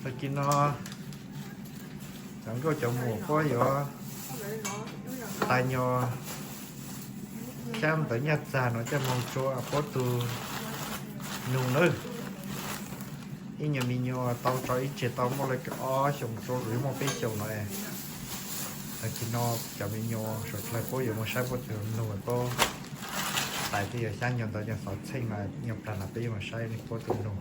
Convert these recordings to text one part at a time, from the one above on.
Tag kis no cov nkauj cov muam puab yuav tag nyuag xyab ntawv nyaj txag no coj moog rua puab tug nug nawb. Ib nyuag me nyuam tau tso ib tseg tau muaj le ob xyoos rua lug yuav muaj peb xyoos no. Tag kis no cov me nyuam suav dlawg puab yuav moog saib puab tug nug puab tag tej yog xyab nyuag ntawv nyuag xov txheej no, nyuag plag no peb yuav moog saib puab tug nug.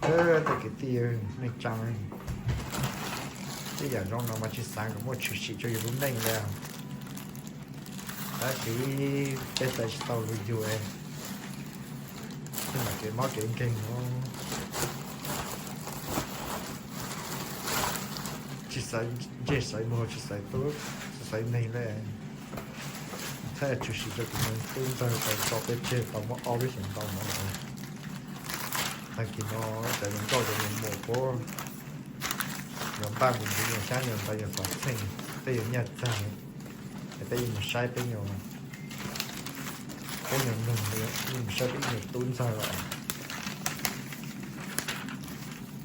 Tej kwv tij neej tsaa, tej yaam zoo no mas tsi xaav kom muaj tshwm sim rua yug lub neej le. Tab sis peb txais tsi tau lug yug, tej mam kev mob kev nkeeg no, tsi xaiv ntsej xaiv muag, tsi xaiv tub tsi xaiv neeg le. Txhaj tshwm sim rua kuv tub ntxawg tau tso peb tseg tau muaj ob lub xyoos ntau no lawm. Tag kis no cov nkauj cov muam puab yuav npaj mus ntxiv nyuag xyab nyuag ntawv nyuag xov txheej, tej yuav nyaj txag, es peb yuav moog saib peb nyuag, peb nyuag nug, moog saib peb nyuag tub ntxawg lawm.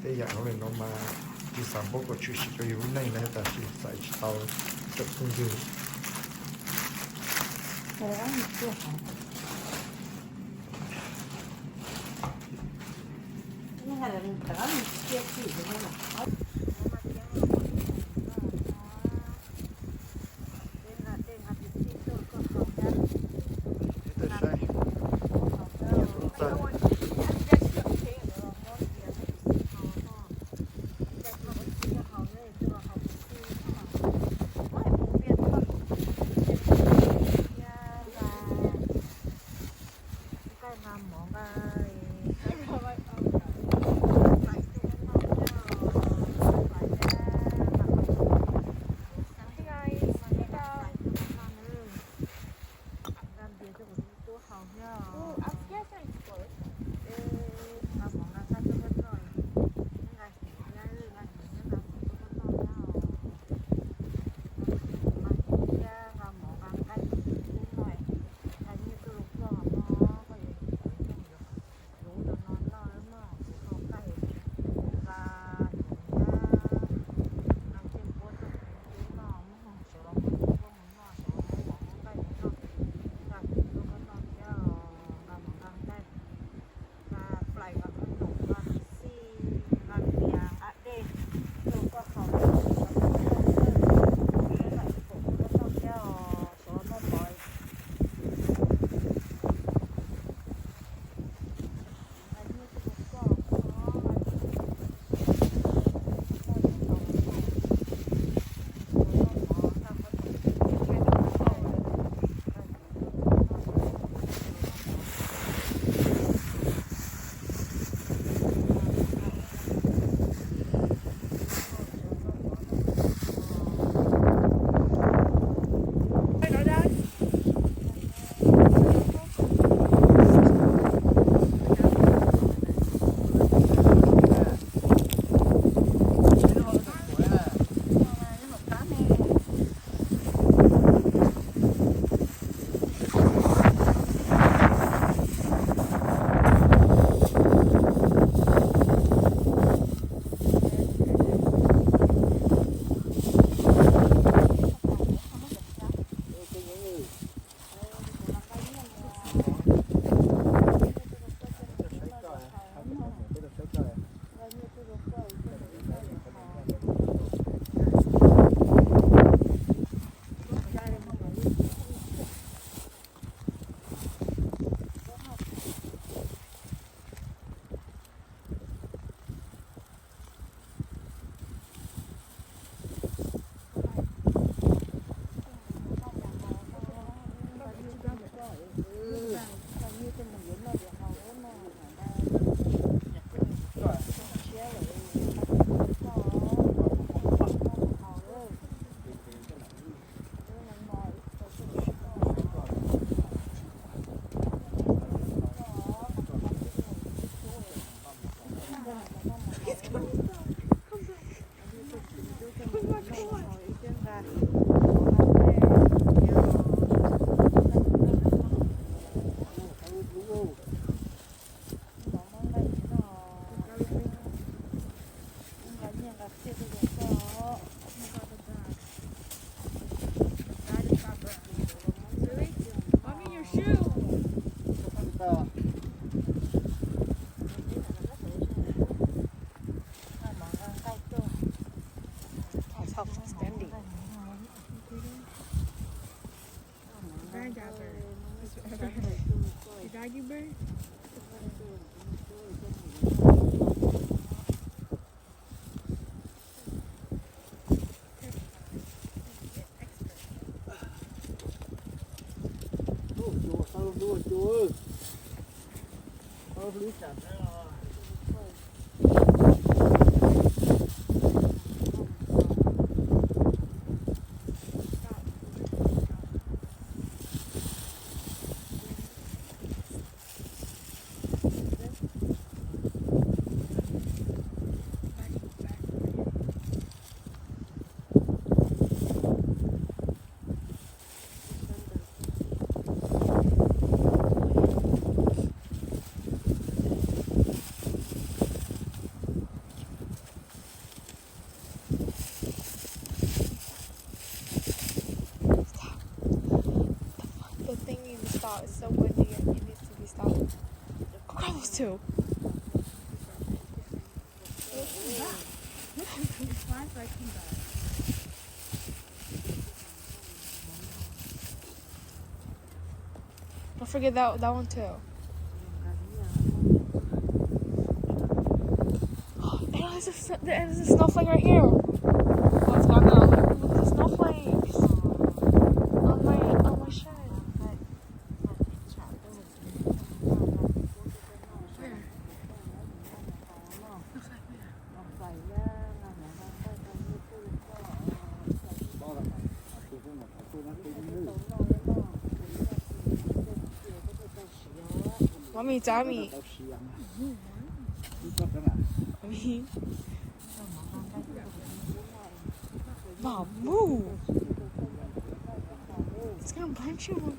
Tej yaam zoo le no mas tsi xaav paub kom tshwm sim rua yug lub neej le, tab sis txais tsi tau tsoom phooj ywg. Nqa npias rau kuv tub haus thiab os. Nqa mov nqa qab tuaj pab noj, nqa xyuv thiab, nqa xyuv thiab nqa mov tuaj pab noj thiab os. Nqa xyuv thiab nqa mov nqa nqaij rau kuv tub noj, nqa nyiaj tuaj rau koj os mog, koj yuav yuav rau no noj mog. The thing needs to stop. It's so windy. It needs to be stopped. Go grab those two. Don't forget that that one too. There's a, there's a snowflake right here. Oh, it's gone now. Look at the snowflakes on my on my shirt. Where? Mommy, Tommy. Mommy. Mom, move. It's gonna punch you, Mommy.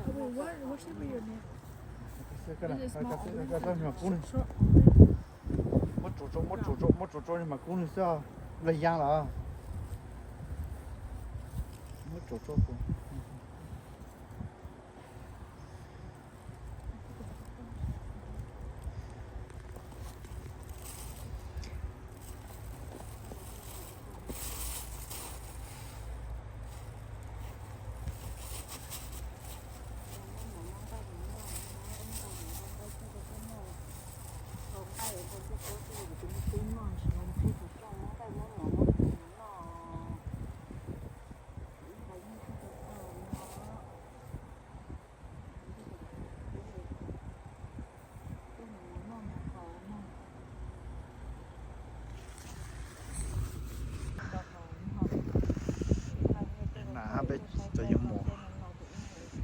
Wait, what, what shape are you in? Muab tsuav tsuav, muab tsuav tsuav, muab tsuav tsuav mas kub nws xwb, los yaa los. Muab tsuav tsuav kuv.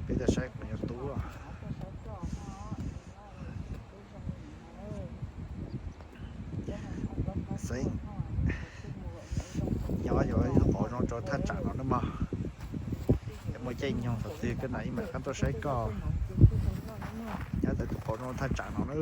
Peb tau saib kuv yuav tub. Xeev nyob yuav ib lub qhov zoo rau thaj tsam no na mog. Es muaj caij nyoog thaum twg koj na ib mam qab tuaj saib koj. Nyob ntawm tus qhov zoo thaj tsam no na.